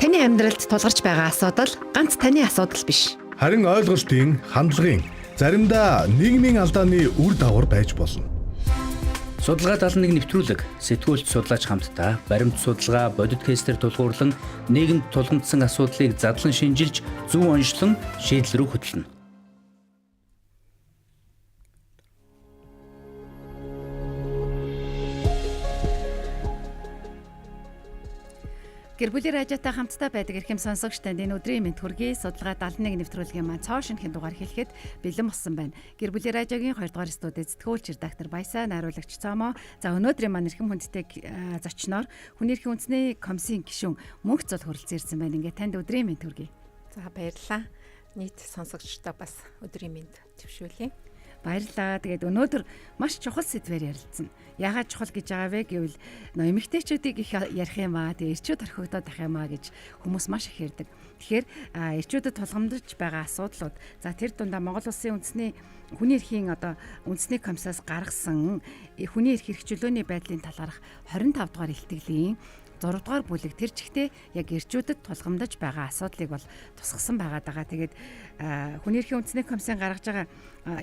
Таны амьдралд тулгарч байгаа асуудал ганц таны асуудал биш. Харин ойлголтын, хандлагын, заримдаа нийгмийн алдааны үр дагавар байж болно. Судалгаа 71 нэвтрүүлэг сэтгүүлч судлаач хамтдаа баримт судалгаа, бодит кейсээр тулгуурлан нийгэмд тулгамдсан асуудлыг задлан шинжилж, зөв онцлон шийдэл рүү хөтлөнө. Гэр бүлийн радиотой хамтдаа байдаг эрхэм сонсогч танд энэ өдрийн мэнд хүргэе. Судалгаа 71 нэвтрүүлгийн маань цоо шинэхэн дугаар хэлэхэд бэлэн болсон байна. Гэр бүлийн радиогийн 2 дугаар студид сэтгүүлч редактор Баясаа, найруулагч Цомоо. За өнөөдрийн маань эрхэм хүндтэй зочноор хүний эрхийн үндэсний комиссийн гишүүн Мөнх Зул хүрэлцэн ирсэн байна. Ингээд танд өдрийн мэнд хүргэе. За баярлалаа. Нийт сонсогчдоо бас өдрийн мэнд төвшүүлье. Баярлалаа. Тэгээд өнөөдөр маш чухал сэдвээр ярилцсан. Яагаад чухал гэж байгаа вэ гэвэл нөө эмэгтэйчүүдийг их ярих юм аа. Тэгээд эрчүүд орхигдоод ах юм аа гэж хүмүүс маш их ярьдаг. Тэгэхээр эрчүүдэд тулгамдж байгаа асуудлууд, за тэр дундаа Монгол улсын үндэсний хүний эрхийн одоо үндэсний комиссаас гаргасан хүний эрх хэрэгчлөөний байдлын талаарх 25 дугаар илтгэлийн 6 дугаар бүлэг тэр чигтээ яг эрчүүдэд тулгамдаж байгаа асуудлыг бол тусгасан байгаа даа. Тэгээд хүний эрхийн үндэсний комиссийн гаргаж байгаа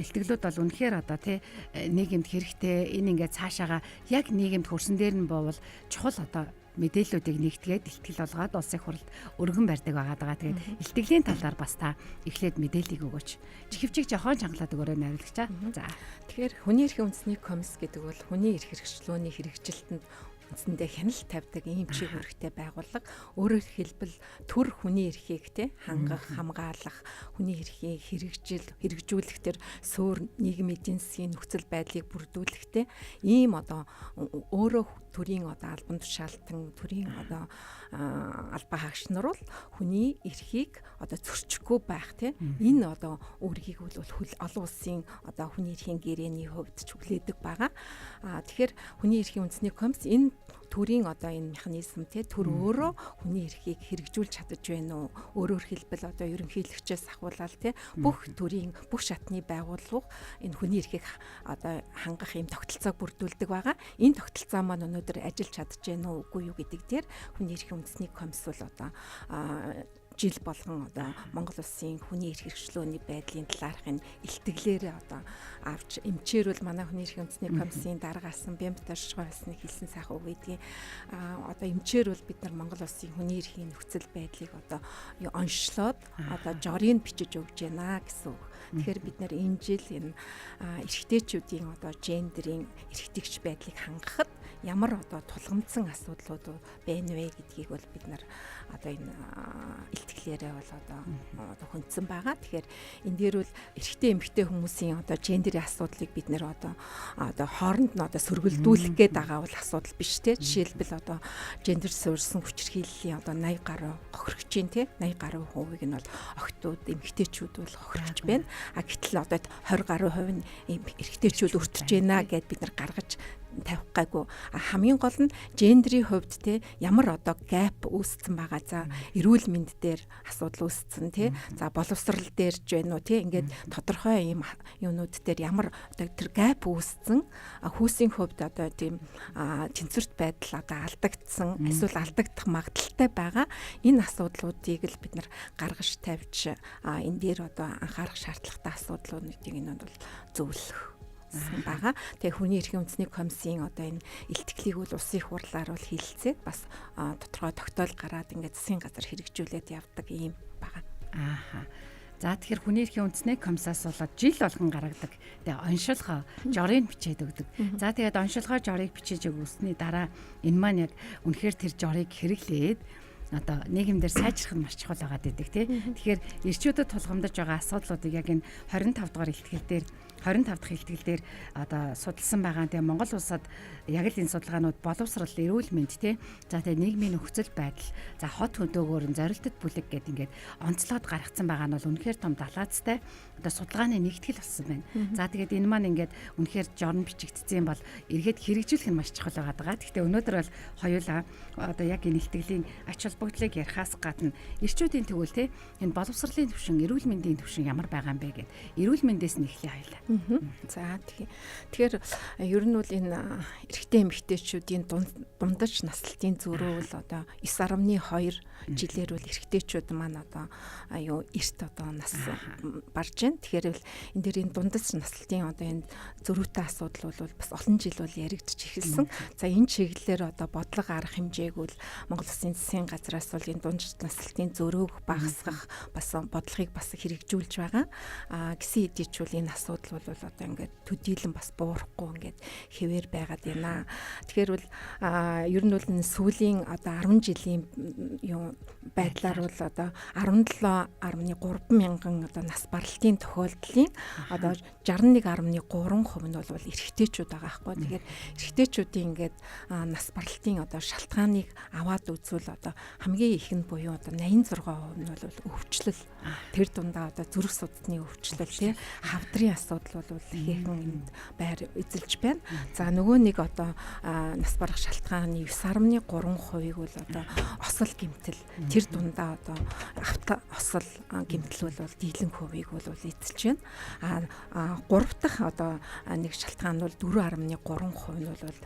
илтгэлүүд бол үнэхээр одоо тий нийгэмд хэрэгтэй, энэ ингээд цаашаага яг нийгэмд хөрсөн дээр нь буувал чухал одоо мэдээллүүдийг нэгтгээд илтгэл болгоод улсын хурлд өргөн барьдаг байгаа даа. Тэгээд илтгэлийн талаар бас та эхлээд мэдээллийг өгөөч. Чихвчиг жохон чангалаад өгөөрэй найруулагчаа. За. Тэгэхээр хүний эрхийн үндэсний комисс гэдэг бол хүний эрх хэрэгчлөөний хэрэгжилтэнд үндсэндээ хяналт тавьдаг ийм чиг үүрэгтэй байгууллага. Өөрөөр хэлбэл төр хүний эрхийг те хангах, хамгаалах, хүний эрхийг хэрэгжүүлэх тэр суур нийгмийн эдийн засгийн нөхцөл байдлыг бүрдүүлэх те ийм одоо өөрөө төрийн одоо албан тушаалтан, төрийн одоо албан хаагч нар бол хүний эрхийг одоо зөрчихгүй байх те энэ одоо үүргийг бол олон улсын одоо хүний эрхийн гэрээний хувьд ч хүлээдэг байгаа. Тэгэхээр хүний эрхийн үндэсний комисс энэ төрийн одоо энэ механизм те төр өөрөө хүний эрхийг хэрэгжүүлж чадаж байна уу? Өөрөөр хэлбэл одоо ерөнхийлөгчөөс ахуулаад те бүх төрийн бүх шатны байгууллага энэ хүний эрхийг одоо хангах ийм тогтолцоог бүрдүүлдэг байгаа. Энэ тогтолцоо маань өнөөдөр ажиллаж чадаж байна уу үгүй юу гэдэг дээр хүний эрхийн үндэсний комисс бол одоо жил болгон одоо Монгол улсын хүний эрх хэрэгчлөөний байдлын талаарх энэ илтгэлээрээ одоо авч эмчээр бол манай хүний эрхийн үндэсний комиссийн дараагаас Бямбаташгой байсныг хэлсэн сайхан үг гэдгийг одоо эмчээр бол бид нар Монгол улсын хүний эрхийн нөхцөл байдлыг одоо онцлоод одоо жорыг бичиж өгч байна гэсэн үг. Тэгэхээр бид нар энэ жил энэ эрэгтэйчүүдийн одоо гендерийн эрхтгч байдлыг хангахад ямар одоо тулгамдсан асуудлууд байна вэ гэдгийг бол бид нар одоо энэ илтгэлээрээ бол одоо хүндсэн байгаа. Тэгэхээр энэ дээр бол эрэгтэй эмэгтэй хүмүүсийн одоо гендерийн асуудлыг бид нэр одоо хооронд нь одоо сөргөлдүүлэх гээд байгаа бол асуудал биш те. Жишээлбэл одоо гендер суурьсан хүчирхийллийн одоо 80 гаруй хохирогчийн те 80 гаруй хувийг нь бол охтууд эмэгтэйчүүд бол хохирогч байна. А гэтэл одоо 20 гаруй хувь нь эрэгтэйчүүд өртөж байна гэд бид нар гаргаж тавих гайгүй. Хамгийн гол нь гендрийн хувьд те ямар одоо gap үүссэн байгаа. За эрүүл мэнд дээр асуудал үүссэн те. За боловсрал дээр ч байна уу те. Ингээд тодорхой ийм юмнууд дээр ямар одоо тэр gap үүссэн. Хүүсийн хувьд одоо тийм тэнцвэрт байдал одоо алдагдсан, эсвэл алдагдах магадлалтай байгаа. Энэ асуудлуудыг л бид нар гаргаж тавьж энэ дээр одоо анхаарах шаардлагатай асуудлуудыг энэ бол зөвлөх байгаа. Тэгээ хүний эрхийн үндэсний комиссийн одоо энэ илтгэлийг бол улсын их хурлаар бол хилцээд бас тодорхой тогтоол гараад ингээд засгийн газар хэрэгжүүлээд явдаг ийм байгаа. Ааха. За тэгэхээр хүний эрхийн үндэсний комиссаас болоод жил болгон гаргадаг. Тэгээ оншилгоо жорыг бичээд өгдөг. За тэгээд оншилгоо жорыг бичиж өгсөний дараа энэ маань яг үнэхээр тэр жорыг хэрэглээд одоо нийгэмдэр сайжрах нь маш чухал байгаад байдаг тий. Тэгэхээр эрчүүдэд тулгамдаж байгаа асуудлуудыг яг энэ 25 дугаар илтгэл дээр 25 дахь илтгэл дээр одоо судалсан байгаа. Тэгээ Монгол улсад яг л энэ судалгаанууд боловсрал, эрүүл мэнд тий. За тэгээ нийгмийн нөхцөл байдал, за хот хөдөөгөөр нь зорилтод бүлэг гэдэг ингээд онцлоод гаргацсан байгаа нь бол үнэхээр том далаацтай одоо судалгааны нэгтгэл болсон байна. За тэгээд энэ маань ингээд үнэхээр жорн бичигдсэн бол эргээд хэрэгжүүлэх нь маш чухал байгаа даа. Гэхдээ өнөөдөр бол хоёулаа одоо яг энэ илтгэлийн ач холбогдлыг ярихаас гадна эрчүүдийн тэгвэл тий энэ боловсролын түвшин, эрүүл мэндийн түвшин ямар байгаа юм бэ гэд эрүүл мэндээс нь эхлэе хоёулаа. За тэгэхээр ер нь бол энэ эрэгтэй эмэгтэйчүүдийн дундаж наслалтын зөрүү бол одоо 9.2 жилээр бол эрэгтэйчүүд маань одоо юу эрт одоо нас барж байна. Тэгэхээр бол энэ дээр энэ дундаж наслалтын одоо энэ зөрүүтэй асуудал бол бас олон жил бол яригдчих эхэлсэн. За энэ чиглэлээр одоо бодлого арга хэмжээг бол Монгол Улсын засгийн газраас бол энэ дундаж наслалтын зөрүүг багасгах бас бодлогыг бас хэрэгжүүлж байгаа. Гисэн хэдий ч бол энэ асуудал бол одоо ингээд төдийлөн бас буурахгүй ингээд хэвээр байгаад байна. Тэгэхээр бол ер нь бол энэ сүүлийн одоо 10 жилийн юу байдлаар бол одоо 17.3 мянган одоо нас баралтын тохиолдлын одоо 61.3% нь бол эрэгтэйчүүд байгаа байхгүй. Тэгэхээр эрэгтэйчүүдийн ингээд нас баралтын одоо шалтгааныг аваад үзвэл одоо хамгийн их нь буюу одоо 86% нь бол өвчлөл, тэр дундаа одоо зүрх судасны өвчлөл, тий, хавдрын асуудал бол ихээхэн энд байр эзэлж байна. За нөгөө нэг одоо нас барах шалтгааны 9.3%-ыг бол одоо осол гэмтэл, тэр дундаа одоо авто осол гэмтэл бол дийлэн хувийг бол эзэлж байна. А гурав дахь одоо нэг шалтгаан нь бол 4.3% нь бол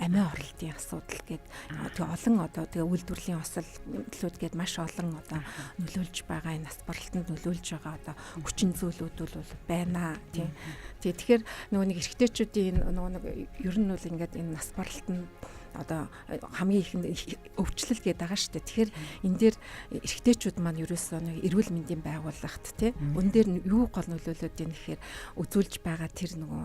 амиа орлолтын асуудал гээд тэгээ олон одоо тэгээ үйлдвэрлэлийн осол гэмтлүүд гээд маш олон одоо нөлөөлж байгаа, энэ нас баралтанд нөлөөлж байгаа одоо хүчин зүйлүүд бол байна тийм. Тэгэхээр нөгөө нэг эрэгтэйчүүдийн нөгөө нэг ер нь бол ингээд энэ нас баралтанд одоо хамгийн их өвчлөл гэдэг байгаа шүү дээ. Тэгэхээр энэ дээр эрэгтэйчүүд маань ерөөсөө нэг эрүүл мэндийн байгууллагат тий өн дээр юу гол нөлөөлөд юм гэхээр үзүүлж байгаа тэр нөгөө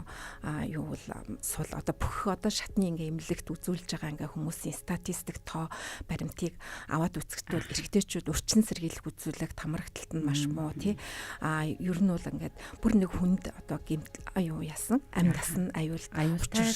юу бол сул одоо бүх одоо шатны ингээ эмнэлэгт үзүүлж байгаа ингээ хүмүүсийн статистик тоо баримтыг аваад үзэхэд бол эрэгтэйчүүд өрчин сэргийлэх үзүүлэг тамрагталт нь маш муу тий. Ер нь бол ингээд бүр нэг хүнд одоо гэмт юу яасан амьд асан аюул аюултай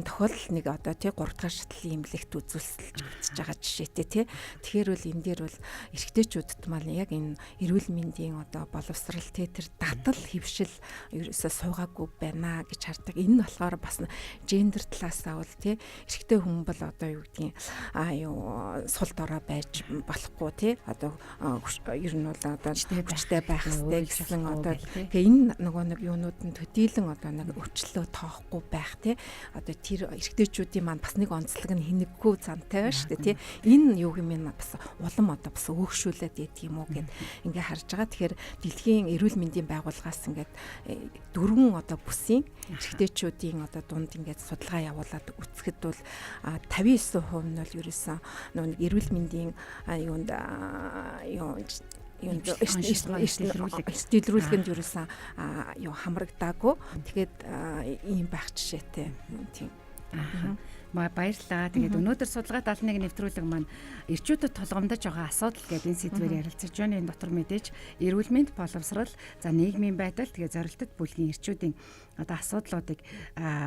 тохиолдол нэг одоо тий 3 дахь шатлалын эмнэлэгт үзүүлсэлж бүтэж байгаа жишээтэй тий. Тэгэхээр бол энэ дээр бол эрэгтэйчүүдэд маань яг энэ эрүүл мэндийн одоо боловсрал тий тэр датал хөвшил ерөөсөө суугаагүй байна гэж хардаг. Энэ нь болохоор бас гендер талаасаа бол тий эрэгтэй хүн бол одоо юу гэдгийг юу сул дорой байж болохгүй тий одоо ер нь бол одоо хүчтэй байх хэрэгтэй гэсэн одоо тэгээ энэ нөгөө нэг юунууд нь төдийлөн одоо нэг өвчлөө тоохгүй байх тий одоо тэр эрэгтэйчүүдийн маань бас нэг онцлог нь хинэггүй зантай байна шүү дээ тий. Энэ юу юм бэ бас улам одоо бас өөгшүүлээд идэх юм уу гэд ингээ харж байгаа. Тэгэхээр дэлхийн эрүүл мэндийн байгууллагаас ингээд дөрвөн одоо бүсийн эрэгтэйчүүдийн одоо дунд ингээд судалгаа явуулаад үзэхэд бол 59% нь бол ерөөсөн нөгөө эрүүл мэндийн юунд юу юунд дэлгэрүүлэнд ерөөсөн юу хамрагдаагүй. Тэгээд ийм байх жишээтэй. Тийм. Баярлалаа. Тэгээд өнөөдөр судалгаа 71 нэвтрүүлэг маань эрчүүдэд тулгамдаж байгаа асуудал гэдэг энэ сэдвээр ярилцаж байна. Энэ дотор мэдээж эрүүл мэнд, боловсрал, за нийгмийн байдал, тэгээд зорилтод бүлгийн эрчүүдийн одоо асуудлуудыг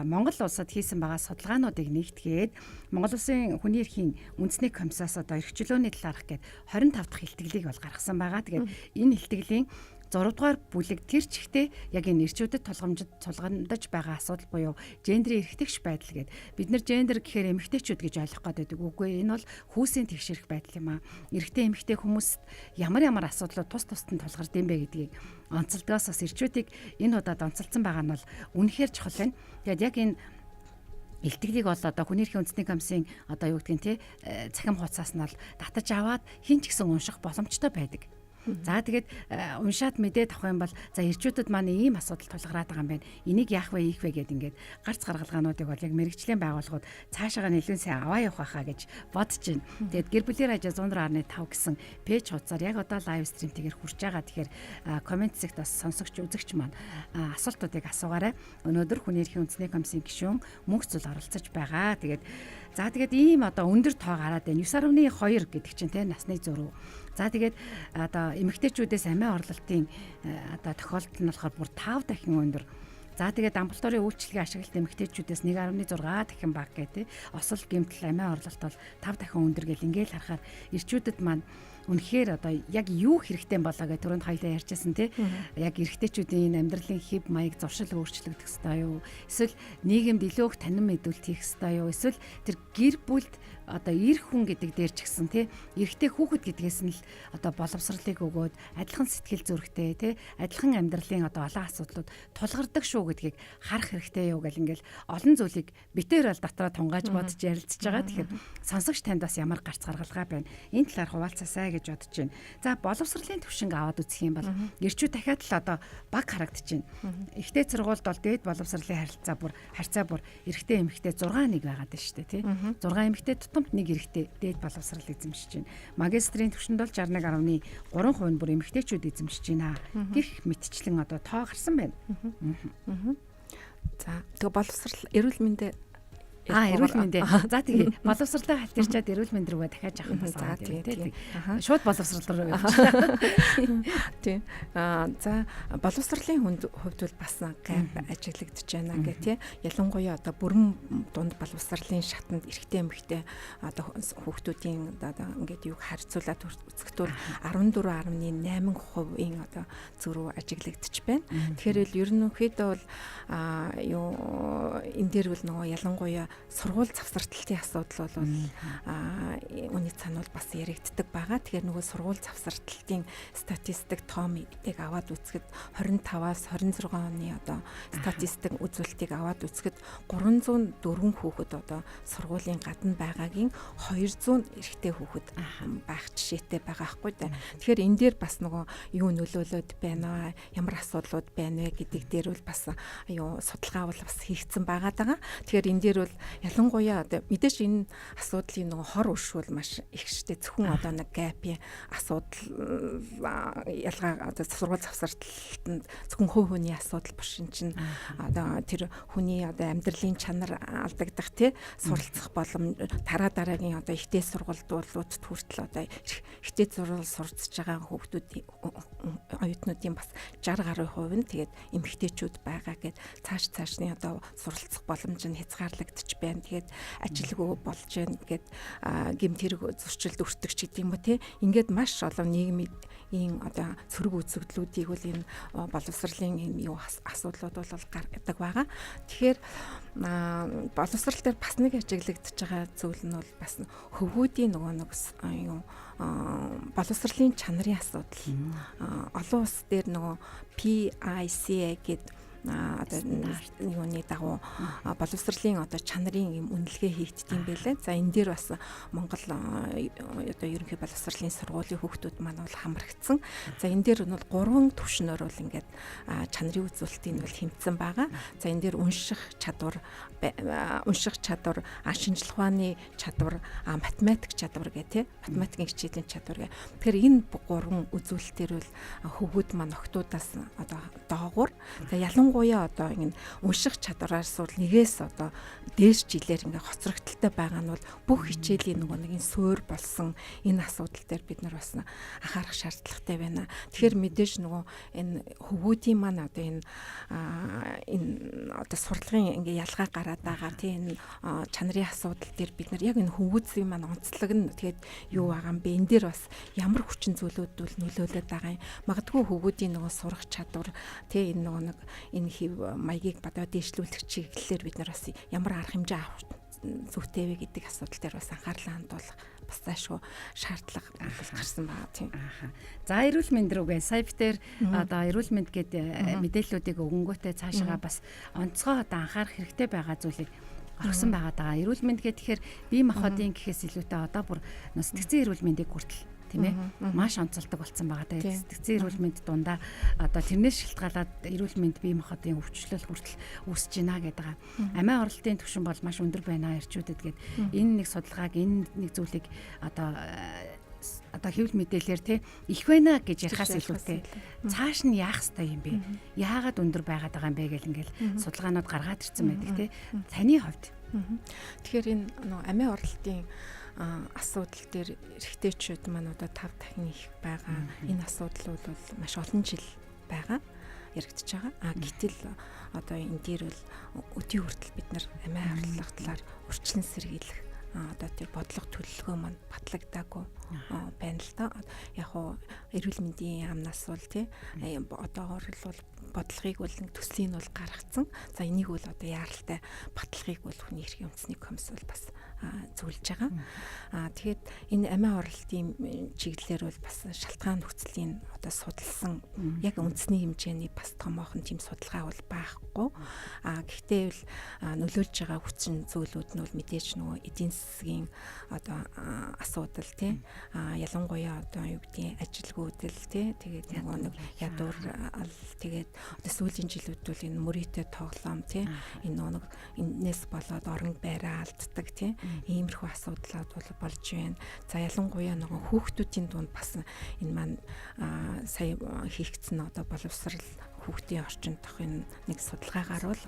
Монгол улсад хийсэн байгаа судалгаануудыг нэгтгээд Монгол Улсын хүний эрхийн үндэсний комиссаас одоо эрх чөлөөний талаарх гээд 25 дахь илтгэлийг бол гаргасан байгаа. Тэгээд энэ илтгэлийн 6 дугаар бүлэг тэр чигтээ яг энэ эрчүүдэд тулгамдаж байгаа асуудал буюу гендрийн эрхтгч байдал гээд бид нар гендер гэхээр эмэгтэйчүүд гэж ойлгох гээд байдаг. Үгүй энэ бол хүүсийн тэгшэрх байдал юм аа. Эрэгтэй эмэгтэй хүмүүст ямар ямар асуудлууд тус тусад нь тулгард юм бэ гэдгийг онцолдгоос бас эрчүүдийг энэ удаад онцолцсон байгаа нь бол үнэхээр чухал байна. Тэгээд яг энэ илтгэлийг бол одоо хүний эрхийн үндэсний комиссийн одоо юу гэдгийг те цахим хуудасаас нь бол татаж аваад хэн ч гэсэн унших боломжтой байдаг. За тэгээд уншаад мэдээд авах юм бол за эрчүүдэд маань ийм асуудал тулгараад байгаа юм байна. Энийг яах вэ, ийх вэ гэд ингээд гарц гаргалгаануудыг бол яг мэрэгжлийн байгууллагууд цаашаага нэлээд сайн аваа явах байхаа гэж бодож байна. Тэгээд гэр бүлийн ажил 106.5 гэсэн пэйж хуудасаар яг одоо live stream тэгээр хүрч байгаа. Тэгэхээр коммент хэсэгт бас сонсогч үзэгч маань асуултуудыг асуугаарай. Өнөөдөр хүний эрхийн үндэсний комиссийн гишүүн Мөнх Зүл оролцож байгаа. Тэгээд за тэгээд ийм одоо өндөр тоо гараад байна. 9.2 гэдэг чинь те насны зөрүү. За тэгээд одоо эмэгтэйчүүдээс амиа орлолтын одоо тохиолдол нь болохоор бүр 5 дахин өндөр. За тэгээд амбулаторийн үйлчилгээ ашиглалт эмэгтэйчүүдээс 1.6 дахин бага гэх тээ. Осол гэмтэл амиа орлолт бол 5 дахин өндөр гэл ингээл харахаар эрчүүдэд маань Үнэхээр одоо яг юу хэрэгтэй болоо гэх түрүүнд хоёлаа ярьжсэн тий. Яг эрэгтэйчүүдийн амьдралын хэв маяг зуршил өөрчлөгдөх ёстой юу? Эсвэл нийгэмд илүү их танин мэдүүлэлт хийх ёстой юу? Эсвэл тэр гэр бүлд одоо эр хүн гэдэг дээр ч гэсэн тий эрэгтэй хүүхэд гэдгээс нь л одоо боловсролыг өгөөд адилхан сэтгэл зүрэхтэй тий адилхан амьдралын одоо олон асуудлууд тулгардаг шүү гэдгийг харах хэрэгтэй юу гэл ингээл олон зүйлийг битээр бол дотроо тунгааж бодож ярилцж байгаа. Тэгэхээр сонсогч танд бас ямар гарц гаргалгаа байна. Энэ талаар хуваалцаасай гэж бодож байна. За боловсролын төвшинг аваад үзэх юм бол эрчүү дахиад л одоо баг харагдаж байна. Ихтэй сургуульд бол дээд боловсролын харьцаа бүр эрэгтэй эмэгтэй 6-1 байгаад байна шүү дээ тий. 6 эмэгтэй тутамд нэг эрэгтэй дээд боловсрол эзэмшиж байна. Магистрийн түвшинд бол 61.3% нь бүр эмэгтэйчүүд эзэмшиж байна гэх мэтчлэн одоо тоо гарсан байна. За тэгээ боловсрол эрүүл мэндэ эрүүл мэндэ. За тэгээ боловсролтой халтирчаад эрүүл мэнд рүүгээ дахиад жаахан бас аваад тий. Шууд боловсрол руу явчихлаа. Тий. За боловсролын хувьд бол бас gap ажиглагдаж байна гэх тий. Ялангуяа одоо бүрэн дунд боловсролын шатанд эрэгтэй эмэгтэй одоо хүүхдүүдийн одоо ингээд юг харьцуулаад үзэхэд бол 14.8%-ийн одоо зөрүү ажиглагдаж байна. Тэгэхээр л ерөнхийдөө бол юу энэ дээр бол нөгөө ялангуяа сургууль завсардалтын асуудал бол үүний цаана бол бас яригддаг байгаа. Тэгэхээр нөгөө сургууль завсардалтын статистик тоомыг аваад үзэхэд 25-аас 26 оны одоо статистик үзүүлэлтийг аваад үзэхэд 304 хүүхэд одоо сургуулийн гадна байгаагийн 200 эрэгтэй хүүхэд байх жишээтэй байгаа хгүй да. Тэгэхээр энэ дээр бас нөгөө юу нөлөөлөд байна, ямар асуудлууд байна вэ гэдэг дээр бол бас юу судалгаа бол бас хийгдсэн байгаа даа. Тэгэхээр энэ дээр бол ялангуяа одоо мэдээж энэ асуудлын нөгөө хор өршөөл маш их штэ. Зөвхөн одоо нэг gap-ийн асуудал ялгаа одоо сургууль завсардалтанд зөвхөн хувь хүний асуудал биш энэ чинь одоо тэр хүний одоо амьдралын чанар алдагдах тий суралцах боломж дараа дараагийн одоо ихтэй сургуульдуулууд хүртэл одоо ихтэй сургууль сурцж байгаа хүүхдүүдийн оюутнуудын бас 60 гаруй хувь нь тэгээд эмэгтэйчүүд байгаа гэд цааш цаашны одоо суралцах боломж нь хязгаарлагдчих байна. Тэгээд ажилгүй болж байна гэд гэмт хэрэг зөрчилд өртөх ч гэдэг юм уу те. Ингээд маш олон нийгмийн одоо сөрөг үзэгдлүүдийг бол энэ боловсролын энэ юу асуудлууд бол гаргадаг байгаа. Тэгэхээр боловсрол дээр бас нэг ажиглагдчихж байгаа зүйл нь бол бас хөвгүүдийн нөгөө нэг юу боловсролын чанарын асуудал. Олон улс дээр нөгөө PICA гэдэг одоо юуны дагуу боловсролын одоо чанарын юм үнэлгээ хийгддэг юм байлээ. За энэ дээр бас Монгол одоо ерөнхий боловсролын сургуулийн хүүхдүүд маань бол хамрагдсан. За энэ дээр нь бол 3 түвшнөөр бол ингээд чанарын үзүүлэлтийг нь бол хэмтсэн байгаа. За энэ дээр унших чадвар, шинжлэх ухааны чадвар, математик чадвар гэх тээ, математикийн хичээлийн чадвар гэх. Тэгэхээр энэ 3 үзүүлэлтээр бол хөвгүүд маань охтуудаас одоо доогуур. За ялангуяа одоо энэ унших чадвараас бол нэгээс одоо дээш жилээр ингээ хоцрогдолтой байгаа нь бол бүх хичээлийн нөгөө нэг энэ суур болсон энэ асуудал дээр бид нар бас анхаарах шаардлагатай байна. Тэгэхээр мэдээж нөгөө энэ хөвгүүдийн маань одоо энэ одоо сурлагын ингээ ялгаа гараад байгаа тийм энэ чанарын асуудал дээр бид нар яг энэ хөвгүүдийн маань онцлог нь тэгээд юу байгаа юм бэ? Энэ дээр бас ямар хүчин зүйлүүд бол нөлөөлөд байгаа юм. Магадгүй хөвгүүдийн нөгөө сурах чадвар тийм энэ нөгөө нэг энэ хэв маягийг одоо дээшлүүлэх чиглэлээр бид нар бас ямар арга хэмжээ авах зүйтэй вэ гэдэг асуудал дээр бас анхаарлаа хандуулах бас заашгүй шаардлага гарсан байгаа тийм. За эрүүл мэнд рүүгээ сая битэр одоо эрүүл мэнд гээд мэдээллүүдийг өгөнгөөтэй цаашаа бас онцгой одоо анхаарах хэрэгтэй байгаа зүйлийг орхисон байгаа даа. Эрүүл мэнд гээд тэгэхээр бие махбодын гэхээс илүүтэй одоо бүр сэтгцэн эрүүл мэндийг хүртэл тийм ээ маш онцолдог болсон байгаа. Тэгээд сэтгцэн эрүүл мэнд дундаа одоо тэрнээс шалтгаалаад эрүүл мэнд бие махбодын өвчлөл хүртэл үүсэж байна гэдэг байгаа. Амиа оролтын түвшин бол маш өндөр байна эрчүүдэд гээд энэ нэг судалгааг энэ нэг зүйлийг одоо хэвлэл мэдээлэлээр те их байна гэж ярихаас илүүтэй цааш нь яах ёстой юм бэ? Яагаад өндөр байгаад байгаа юм бэ гэл ингээл судалгаанууд гаргаад ирсэн байдаг те. Таны хувьд. Тэгэхээр энэ нөө амиа оролтын асуудал дээр эрэгтэйчүүд маань одоо 5 дахин их байгаа. Энэ асуудал бол маш олон жил байгаа, яригдчихэж байгаа. А гэтэл одоо энэ дээр бол өдий хүртэл бид нар амиа орлох талаар урьдчилан сэргийлэх одоо тэр бодлого төлөвлөгөө маань батлагдаагүй байна л да. Яг уу эрүүл мэндийн яамнаас бол тий одоогор л бол бодлогыг бол нэг төслийн бол гаргацсан. За энийг бол одоо яаралтай баталгыг бол хүний эрхийн үндэсний комисс бол бас зөвлөж байгаа. Тэгээд энэ амиа хорлолтын чиглэлээр бол бас шалтгаан нөхцөлийн одоо судалсан яг үндэсний хэмжээний бас томоохон тийм судалгаа бол байхгүй. Гэхдээ бол нөлөөлж байгаа хүчин зүйлүүд нь бол мэдээж нөгөө эдийн засгийн одоо асуудал тий ялангуяа одоо юу гэдгийг ажилгүйдэл тий тэгээд нөгөө нэг ядуурал тэгээд одоо сүүлийн жилүүд бол энэ мөрийтэй тоглоом тий энэ нөгөө нэг энэс болоод орон байраа алддаг тий иймэрхүү асуудлууд бол болж байна. За ялангуяа нөгөө хүүхдүүдийн дунд бас энэ маань сая хийгдсэн одоо боловсрал хүүхдийн орчинд тох энэ нэг судалгаагаар бол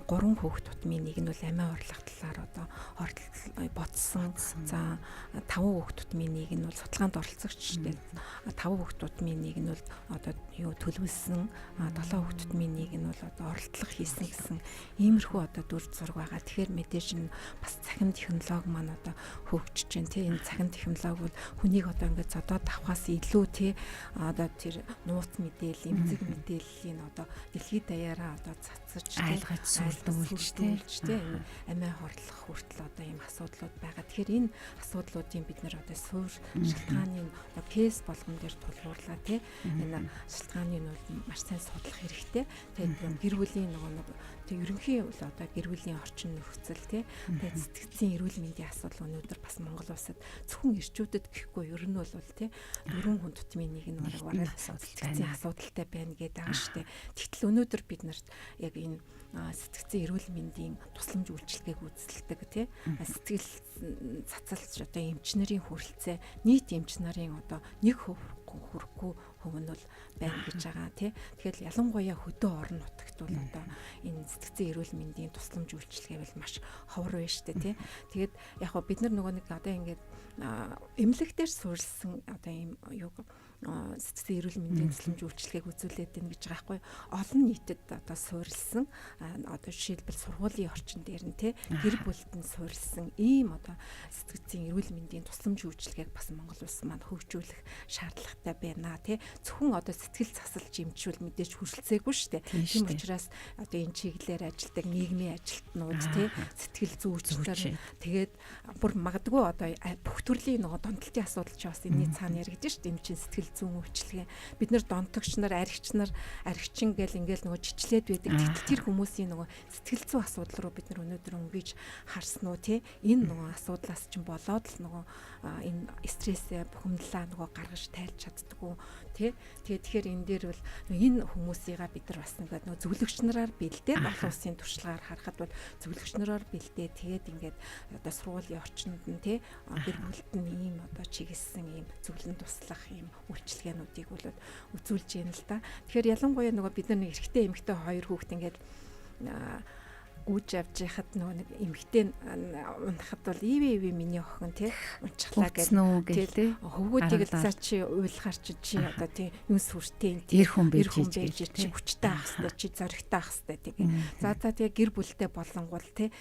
3 хүүхд тутмын нэг нь бол амиа орлох талаар одоо бодсон. За 5 хүүхд тутмын нэг нь бол судалгаанд оролцогч дээ. 5 хүүхд тутмын нэг нь бол одоо юу төлөвлөсөн, 7 хүүхд тутмын нэг нь бол одоо оролдлого хийсэн гэсэн иймэрхүү одоо дүр зураг байгаа. Тэгэхээр мэдээж нь бас цахим технологи маань одоо хөгжиж байна тий. Энэ цахим технологи бол хүнийг одоо ингээд зодоод авахаас илүү тий одоо тэр нууц мэдээлэл, эмзэг мэдээллийн одоо дэлхийд даяараа одоо цацаж айлгаж сүрдүүлж тий амиа хорлох хүртэл одоо ийм асуудлууд байгаа. Тэгэхээр энэ асуудлуудын бид нэр одоо суур шалтгааны одоо кейс болгон дээр тулгуурлаа тий энэ шалтгааныг нь бол маш сайн судлах хэрэгтэй. Тэгээд гэр бүлийн нөгөө нэг тэг ерөнхий бол одоо гэр бүлийн орчин нөхцөл тий тэгээд сэтгцийн эрүүл мэндийн асуудал өнөөдөр бас Монгол улсад зөвхөн эрчүүдэд гэхгүй ер нь бол тий 4 хүн тутмын нэг нь бараг сэтгцийн асуудалтай байна гэдэг байгаа шүү дээ. Тэгтэл өнөөдөр бид нарт яг энэ сэтгцийн эрүүл мэндийн тусламж үйлчилгээг үйлчилдэг тий сэтгэл цацалч одоо эмч нарын хүрэлцээ нийт эмч нарын одоо 1% хүрэхгүй хувь нь бол байна гэж байгаа тий. Тэгэхээр ялангуяа хөдөө орон нутагт бол одоо энэ сэтгцийн эрүүл мэндийн тусламж үйлчилгээ бол маш ховор байна шүү дээ тий. Тэгээд яг хөө бид нар нөгөө нэг одоо ингээд эмнэлэг дээр суурилсан одоо ийм юу сэтгцэн эрүүл мэндийн тусламж үйлчилгээг үзүүлээд байна гэж байгаа байхгүй. Олон нийтэд одоо суурилсан одоо жишээлбэл сургуулийн орчин дээр нь тий гэр бүлд нь суурилсан ийм одоо сэтгцийн эрүүл мэндийн тусламж үйлчилгээг бас Монгол улс маань хөгжүүлэх шаардлагатай байна тий. Зөвхөн одоо сэтгэл засалж эмчүүл мэдээж хүрэлцээгүй шүү дээ. Тийм учраас одоо энэ чиглэлээр ажилладаг нийгмийн ажилтнууд тий сэтгэл зүйчдэр тэгээд бүр магадгүй одоо бүх төрлийн нөгөө донтолтын асуудал ч бас энэний цаана яригдэн шүү дээ. Эм чинь сэтгэл зүйн үйлчилгээ. Бид нар донтогч нар, архич нар, архичин гэл ингээл нөгөө чичлээд байдаг. Тэгтэл тэр хүмүүсийн нөгөө сэтгэл зүйн асуудал руу бид нар өнөөдөр өнгөж харсан уу тий? Энэ нөгөө асуудлаас чинь болоод л нөгөө энэ стрессээ, бухимдлаа нөгөө гаргаж тайлж чаддаггүй тий? Тэгээ тэгэхээр энэ дээр бол энэ хүмүүсийгаа бид нар бас ингээд нөгөө зөвлөгч нараар бэлдээд олон улсын туршлагаар харахад бол зөвлөгч нараар бэлдээ тэгээд ингээд одоо сургуулийн орчинд нь тий гэр бүлд нь ийм одоо чиглэсэн ийм зөвлөн туслах ийм үйлчилгээнүүдийг бол үзүүлж байна л да. Тэгэхээр ялангуяа нөгөө бид нар нэг эрэгтэй эмэгтэй хоёр хүүхэд ингээд гүйж авч яхад нөгөө нэг эмэгтэй унахад бол ивэ ивэ миний охин тий унчихлаа гэл тий хөвгүүдийг л за чи уйлахар чи чи одоо тий юм сүртэй тий эр хүн байж чи хүчтэй ах хэвээр чи зоригтой ах хэвээр тий за за тэгээ гэр бүлтэй болонгуул тий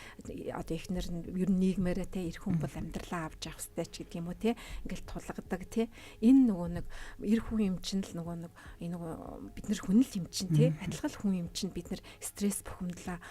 одоо эхнэр нь ер нь нийгмээрээ тий эр хүн бол амьдралаа авч явах хэвээр ч гэдэг юм уу тий ингээл тулгадаг тий энэ нөгөө нэг эр хүн юм чинь л нөгөө нэг энэ нөгөө бид нар хүн л юм чинь тий адилхан хүн юм чинь бид нар стресс бухимдлаа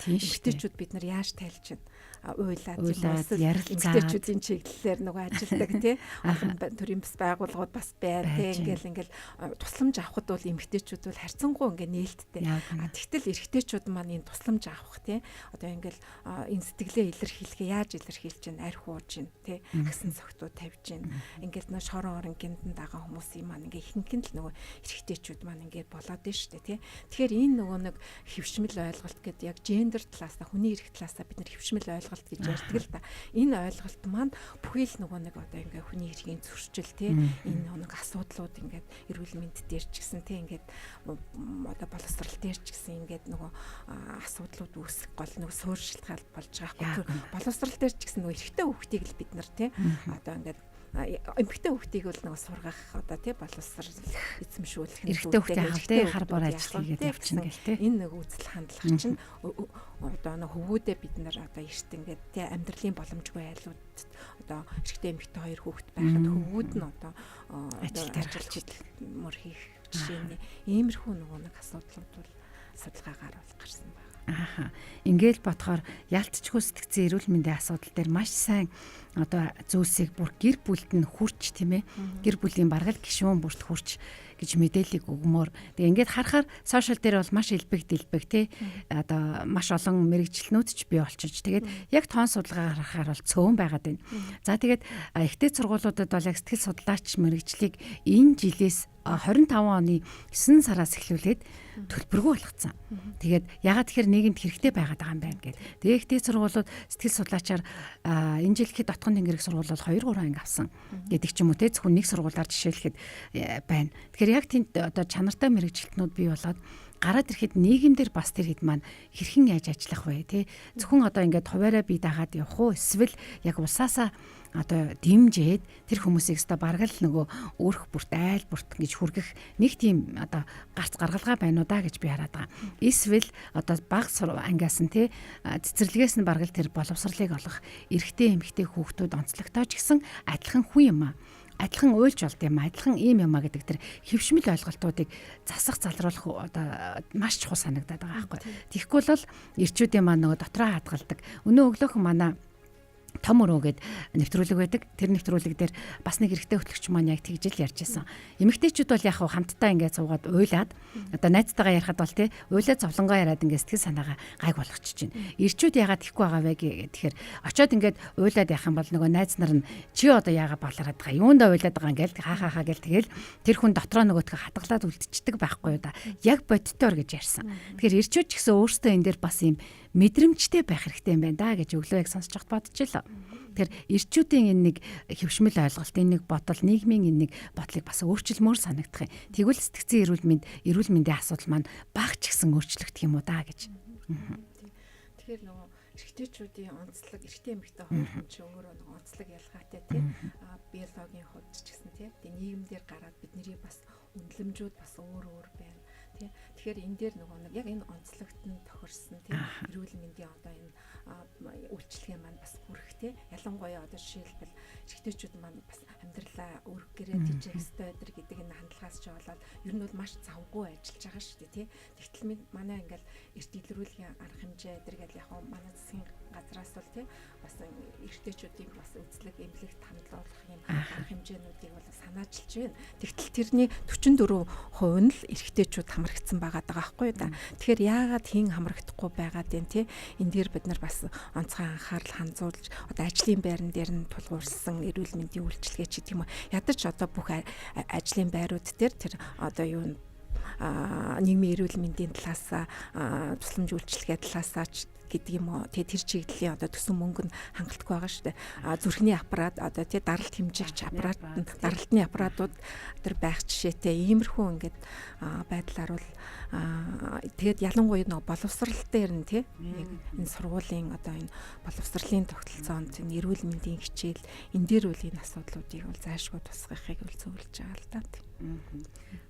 эмэгтэйчүүд бид нар яаж тайлж байна уйлаад тийм үү эмэгтэйчүүдийн чиглэлээр нөгөө ажилдаг тий олон төрлийн бас байгууллагууд бас байна тий ингээл тусламж авахд бол эмэгтэйчүүд бол харьцангуй ингээ нээлттэй. А тэгтэл эрэгтэйчүүд маань энэ тусламж авах тий одоо ингээл энэ сэтгэлээ илэрхийлэхээ яаж илэрхийлж чинь арх ууж чинь тий агсан цогтуу тавьж чинь ингээл нөө шорон орон гинтэн дагаа хүмүүсийн маань ингээ ихэнх нь л нөгөө эрэгтэйчүүд маань ингээ болоод нь штэ тий. Тэгэхээр энэ нөгөө нэг хөвшмөл ойлголт гэдэг яг гендер талаас хүний эрх талаасаа бид нар хөвшмөл ойлголт гэж ярьдаг л да. Энэ ойлголт маань бүхий л нөгөө нэг одоо ингээ хүний эрхийн зөрчил тий энэ нэг асуудлууд ингээд эрүүл мэнд дээр ч гэсэн тий ингээд одоо боловсрал дээр ч гэсэн ингээд нөгөө асуудлууд үүсэх гол нөгөө суурь шалтгаан болж байгаа байхгүй. Боловсрал дээр ч гэсэн нөгөө эрэгтэй хүүхдийг л бид нар тий одоо ингээд Эмэгтэй хүүхдийг бол нөгөө сургах одоо тий боловсрал эзэмшүүлэх нь эрэгтэй хүүхдээ хав тий хар бор ажил хийгээд явчихна гэл тий. Энэ нэг үзэл хандлага чинь одоо нэг хөвгүүдээ бид нар одоо эрт ингээд тий амьдралын боломжгүй айлууд одоо эрэгтэй эмэгтэй хоёр хүүхэд байхад хөвгүүд нь одоо ажил дээр гарч мөр хийх жишээний иймэрхүү нөгөө нэг асуудлууд бол судалгаагаар бол гарсан байна. Ааха. Ингээл бодохоор ялцчгүй сэтгцэн эрүүл мэндийн асуудал дээр маш сайн одоо зүйлсийг бүр гэр бүлд нь хүрч тийм ээ. Гэр бүлийн бараг л гишүүн бүрт хүрч гэж мэдээллийг өгмөр. Тэгээ ингээд харахаар сошиал дээр бол маш элбэг дэлбэг тий. Одоо маш олон мэрэгчлэнүүд ч бий болчиж. Тэгээд яг тоон судалгаа харахаар бол цөөн байгаад байна. За тэгээд ихтэй сургуулиудад бол яг сэтгэл судлаач мэрэгчлийг энэ жилээс 25 оны 9 сараас эхлүүлээд төлбөргүй болгоцсон. Тэгээд ягаад тэгэхээр нийгэмд хэрэгтэй байгаад байгаа юм байна гэд. Тэгээ ихтэй сургуулиуд сэтгэл судлаачаар энэ жил ихэд Дотгон Тэнгэрэг сургууль бол 2 3 анги авсан гэдэг ч юм уу те, зөвхөн нэг сургуулиар жишээлэхэд байна. Тэгэхээр яг тэнд одоо чанартай мэрэгжилтнүүд бий болоод гараад ирэхэд нийгэмдэр бас тэр хэд маань хэрхэн яаж ажиллах вэ те, зөвхөн одоо ингээд хуваараа бие дагаад явах уу, эсвэл яг улсаасаа одоо дэмжиж тэр хүмүүсийг өстой бараг л нөгөө өөрх бүрт айл бүрт гэж хүргэх нэг тийм одоо гарц гаргалгаа байна уу да гэж би хараад байгаа. Эсвэл одоо баг ангиас нь те цэцэрлэгээс нь бараг л тэр боловсролыг олох эрэгтэй эмэгтэй хүүхдүүд онцлогтой ч гэсэн адилхан хүн юм аа. Адилхан уйлж болд юм, адилхан ийм юм а гэдэг тэр хөвшмөл ойлголтуудыг засах залруулах одоо маш чухал санагдаад байгаа байхгүй. Тэгэхгүй бол эрчүүдийн маань нөгөө дотроо хадгалдаг. Өнөө өглөөхөн манай том өрөө гээд нэвтрүүлэг байдаг. Тэр нэвтрүүлэг дээр бас нэг эрэгтэй хөтлөгч маань яг тэгж л ярьж байсан. Эмэгтэйчүүд бол яг хамтдаа ингээд суугаад уйлаад одоо найзтайгаа ярихад бол тий уйлаад зовлонгоо яриад ингээд сэтгэл санаагаа гайг болгочих чинь. Эрчүүд ягаад тэхгүй байгаа вэ гэхээр очоод ингээд уйлаад явах юм бол нөгөө найз нар нь чи одоо яагаад балараад байгаа, юундаа уйлаад байгаа ингээл ха ха ха гэл тэгэл тэр хүн дотроо нөгөөтгөө хадгалаад үлдчихдэг байхгүй юу да. Яг бодтоор гэж ярьсан. Тэгэхээр эрчүүд ч гэсэн өөрсдөө энэ дээр бас юм мэдрэмжтэй байх хэрэгтэй юм байна да гэж өглөө яг сонсож байхад бодчихлоо. Тэгэхээр эрчүүдийн энэ нэг хөвшмөл ойлголт, энэ нэг бодол, нийгмийн энэ нэг бодлыг бас өөрчилмөр санагдах юм. Тэгвэл сэтгцэн эрүүл мэндийн асуудал маань баг ч гэсэн өөрчлөгдөх юм уу да гэж. Тэгэхээр нөгөө эрэгтэйчүүдийн онцлог, эрэгтэй эмэгтэй хоёр хүн чинь өөрөө нөгөө онцлог ялгаатай тий. Биологийн хувьд ч гэсэн тий. Тэгээ нийгэмдэр гараад бидний бас үнэлэмжүүд бас өөр өөр байна. Тий. Тэгэхээр энэ дээр нөгөө нэг яг энэ онцлогт нь тохирсон тий эрүүл мэндийн одоо энэ үйлчилгээ маань бас хүрэх тий. Ялангуяа одоо жишээлбэл эрэгтэйчүүд маань бас амьдралаа өргөх гэрээ тийжэх ёстой өдр гэдэг энэ хандлагаас ч болоод ер нь бол маш завгүй ажиллаж байгаа шүү дээ тий. Тэгтэл манай ингээл эрт илрүүлгийн арга хэмжээ өдр гэл яг манай засгийн газраас бол тий бас эрэгтэйчүүдийг бас үзлэг эмнэлэгт хандлуулах юм арга хэмжээнүүдийг бол санаачилж байна. Тэгтэл тэрний 44% нь л эрэгтэйчүүд хамрагдсан байгаа даа байхгүй юу да. Тэгэхээр яагаад хэн хамрагдахгүй байгаад байна тий? Энэ дээр бид нар бас онцгой анхаарал хандуулж одоо ажлын байран дээр нь тулгуурсан эрүүл мэндийн үйлчилгээ ч гэдэг юм уу. Ядаж одоо бүх ажлын байрууд дээр тэр одоо юу нийгмийн эрүүл мэндийн талаас тусламж үйлчилгээ талаасаа ч гэдэг юм уу. Тэгээ тэр чиглэлийн одоо төсөн мөнгө нь хангалтгүй байгаа шүү дээ. А зүрхний аппарат одоо тий даралт хэмжигч аппарат, даралтны аппаратууд тэр байх жишээтэй иймэрхүү ингээд байдлаар бол тэгээд ялангуяа нөгөө боловсрал дээр нь тий яг энэ сургуулийн одоо энэ боловсролын тогтолцоонд энэ эрүүл мэндийн хичээл энэ дээр үл энэ асуудлуудыг бол зайлшгүй тусгахыг бол зөвлөж байгаа л да.